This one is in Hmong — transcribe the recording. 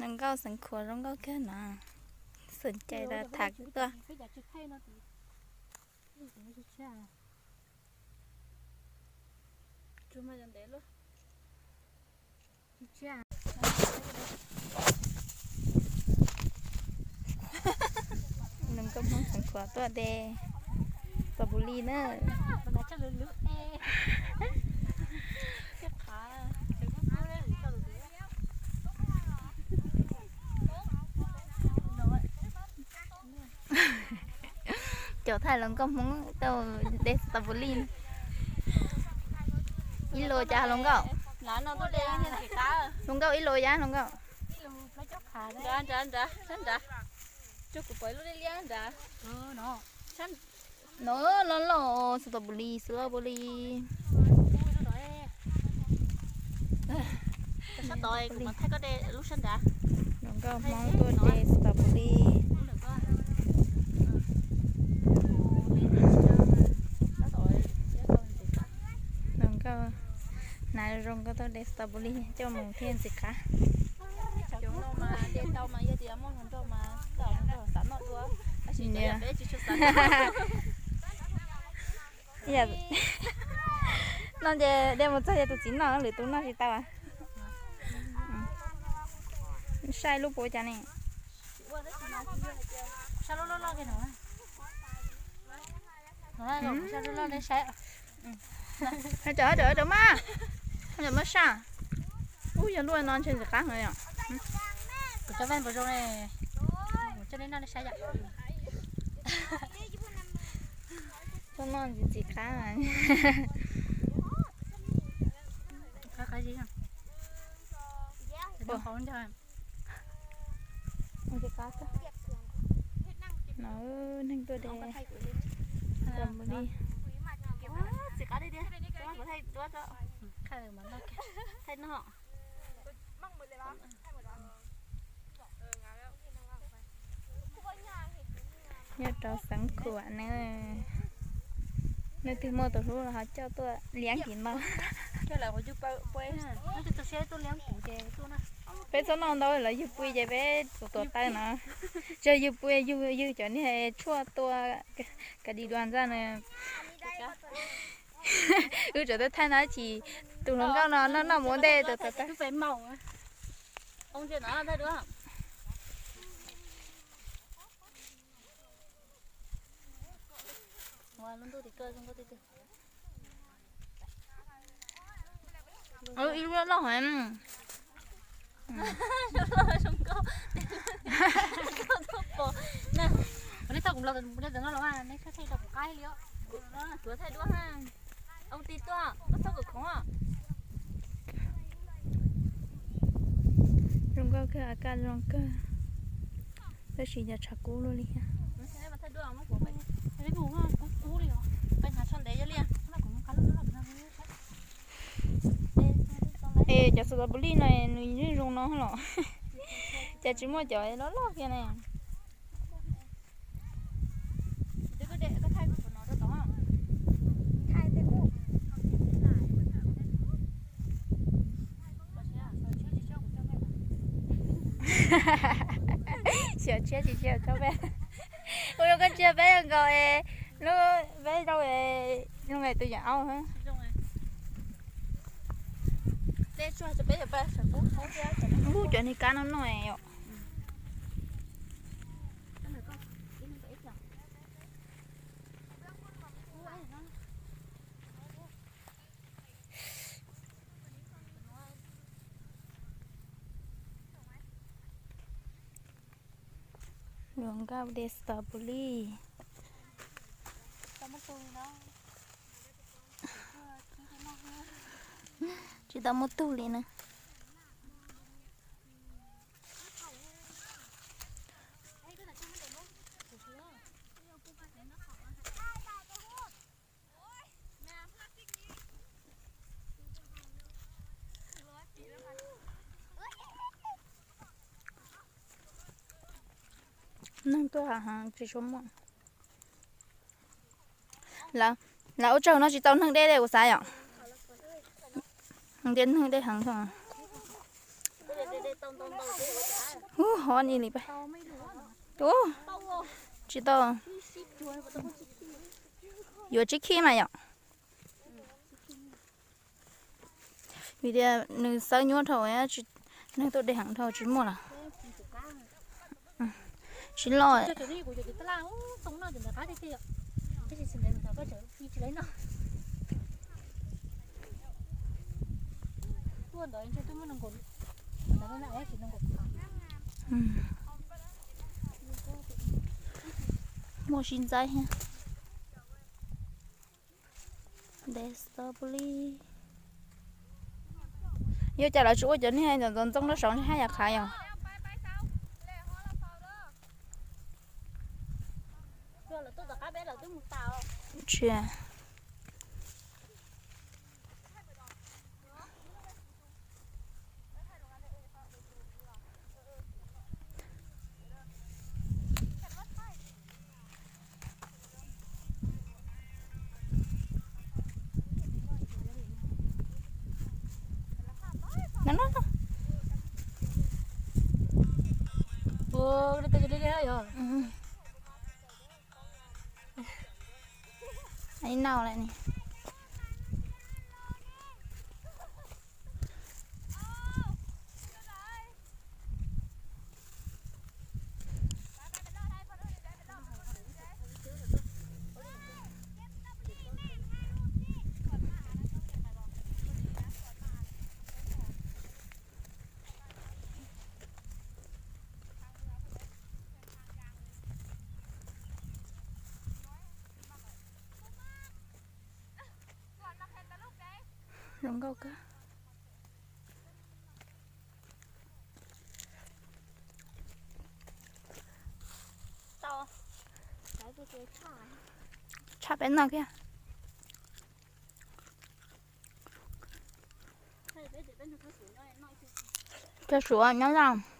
Hluas nkauj xeev khuas zoo nkauj kawg no, xeev cai los tham tuaj. Hluas nkauj Hmoob xeev khuas tuaj de strawberry na. Cov thaij hluas nkauj Hmoob tau de strawberry. Ib lus cas hluas nkauj? Hluas nkauj ib lus yam hluas nkauj. No, loj loj strawberry, strawberry. Hluas nkauj Hmoob tuaj de strawberry. Hluas nkauj hnav zoo nkauj tuaj de strawberry coj mus thiaj ntxim qab. No ces de mus txog ces tus txiv noj, lwm tus noj tsis tau. Saib lub puav cas ne. Cov cov cov mas, cov mas saj. Ub, yog lub no ntshe ntxim qab heev yom. Kuv cov vaj npaum zoo ne, kuv coj nej noj nej saib yom. Tuaj noj ntxim ntxim qab. No, neeg tuaj de strawberry. Nyob rau xeev khuam na, leej twg muaj tus hlub los ho coj tuaj liab kis no. Peb txhob noj ntau lawv yug pw ces peb tus tuam taw no. Tsis yog yug pw, yug cov niag tshuaj tua ka di dua ntxaj na. Wb tseem tuaj thaij no chim tus hluas nkauj no noj noj mus ua ntej tus tuam taw. Ib lub loj heev. Tuav thaij duab, koj txhob kom khoov. Zoo nkauj kawg, a kaj zoo kawg. Tab sis yog tshav kub luaj li thiab. Es cov strawberry no nws yeej zoo no los, cas tsis muaj cov loj loj kiag ne. Xyov tshiab tsis tshiab tso peb. Ua rau koj ntsia peb nkaus, lub peb rau zoo li tus yam au. Ub, cov niag kab no noj yom. Hluas nkauj de strawberry. Tsis tau muaj tug li na. Neeg tuaj heev tsis tshua muaj. Lawv ua tsaug no tsis tau neeg deb li kuv xav yom. Ntiaj neeg deb heev. Ub, hov ni li peb. Ub, tsis tau. Yuav tsib khib mas yom. Vim tias nws xawb nyuaj dhau, neeg tuaj de heev dhau tsis muaj lawm. Tsis loj. Muaj sib ntxaib thiab. Nte strawberry. Yuav cas lawv tsis ua cov niag ntxoov ntxoov nraub saud ntshe haj yam qhav yom. Tsis. Nau lawm ni. Zoo nkauj kawg. Tshaj peb noj kiag. Cov Suav nyob Laj.